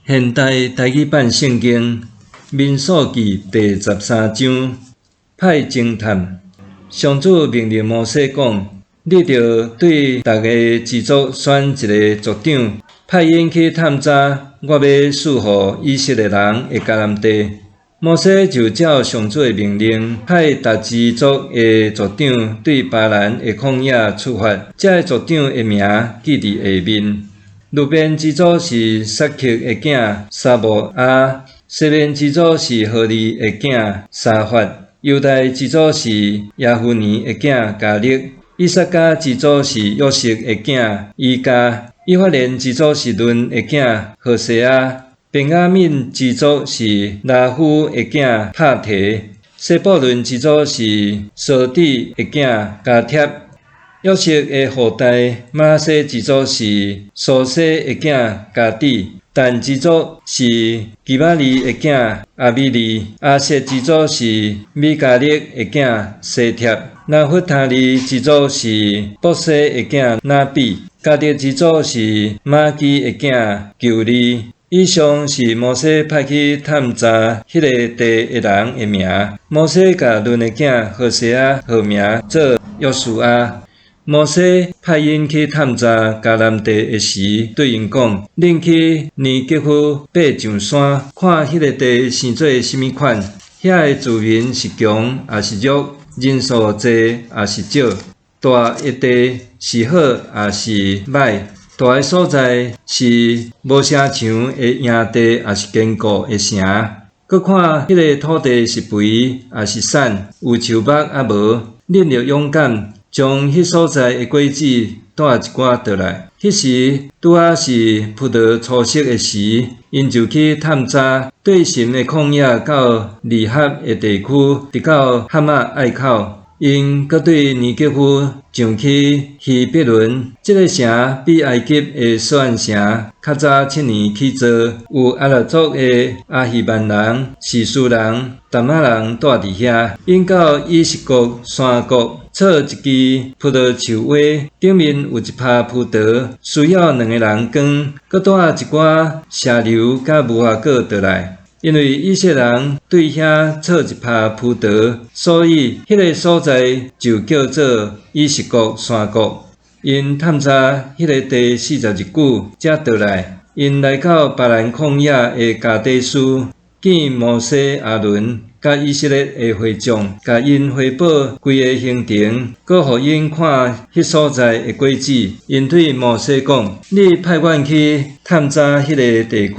現代台語版聖經民數記第十三章派偵探。上主命令摩西講：你著對逐个支族選一个族長，派𪜶去探查我欲賜予以色列人的迦南地。摩西就照上主的命令，派逐支族的族長對巴蘭的曠野出發。這个族長的名記佇下面。流便支族是撒克的囝沙慕亞，西緬支族是何利的囝沙法，猶大支族是耶孚尼的囝迦勒，以薩迦支族是約瑟的囝以加，以法蓮支族是嫩的囝何西阿，便雅憫支族是拉夫的囝帕提，西布倫支族是掃底的囝迦帖。約瑟的後代瑪拿西支族是蘇西的囝迦底，但支族是基瑪利的囝亞米利，亞設支族是米迦勒的囝西帖，拿弗他利支族是波西的囝拿比，迦得支族是瑪基的囝舊利。以上是摩西派去探查彼个地的人的名。摩西共嫩的囝何西阿號名做約書亞。摩西派𪜶去探查迦南地的時，對𪜶講：恁去尼革夫爬上山，看彼个地生做啥物款，遐的住民是強抑是弱，人數濟抑是少，蹛的地是好抑是䆀，蹛的所在是無城牆的營地，抑是堅固的城。閣看彼个土地是肥抑是瘦，有樹木抑無，恁著勇敢，將彼所在的果子帶一寡倒來。彼時拄仔是葡萄初熟的時，𪜶就去探查，對神的曠野到利合的地區，直到哈馬隘口。𪜶閣對尼革夫上去希伯崙，這个城比埃及的索按城較早七年起造，有亞衲族的亞希曼人、示書人、淡瑪人蹛佇遐。𪜶到以實各山谷，錯一支葡萄樹葳，頂面有一葩葡萄，需要兩个人扛，閣帶一寡石榴佮無花果倒來。因為以色列人對遐錯一葩葡萄，所以彼个所在就叫做以實各山谷。𪜶探查彼个地四十日久，才倒來。𪜶來到巴蘭曠野的加低斯，見摩西、亞倫佮以色列的會眾，共𪜶匯報規个行程，閣予𪜶看彼所在的果子。𪜶對摩西講：你派阮去探查彼个地區，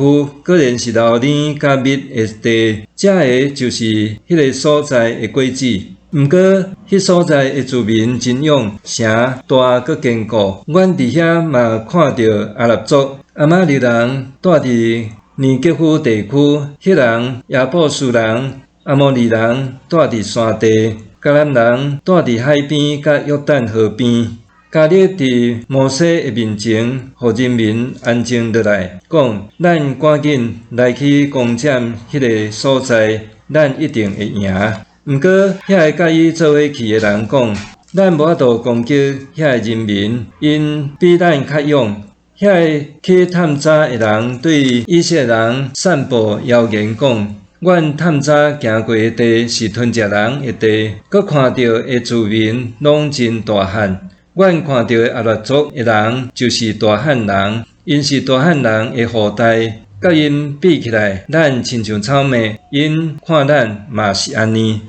果然是流奶佮蜜的地，這个就是彼个所在的果子。毋過，彼所在的住民真勇，城大閣堅固。阮佇遐嘛看著亞衲族、亞瑪力人蹛佇尼革夫地區，赫人、耶布斯人、阿摩利人蹛佇山地，迦南人蹛佇海邊佮約旦河邊。迦勒佇摩西的面前，予人民安靜落來，講：咱趕緊來去攻佔彼个所在，咱一定會贏。毋過，遐个佮伊做伙去的人講：咱無法度攻擊遐个人民，𪜶比咱較勇。遐个去探查的人對以色列人散布謠言講：阮探查行過的地是吞食人的地，閣看著的住民攏真大漢。阮看著的亞衲族的人就是大漢人，𪜶是大漢人的後代。佮𪜶比起來，咱親像草麥，𪜶看咱嘛是按呢。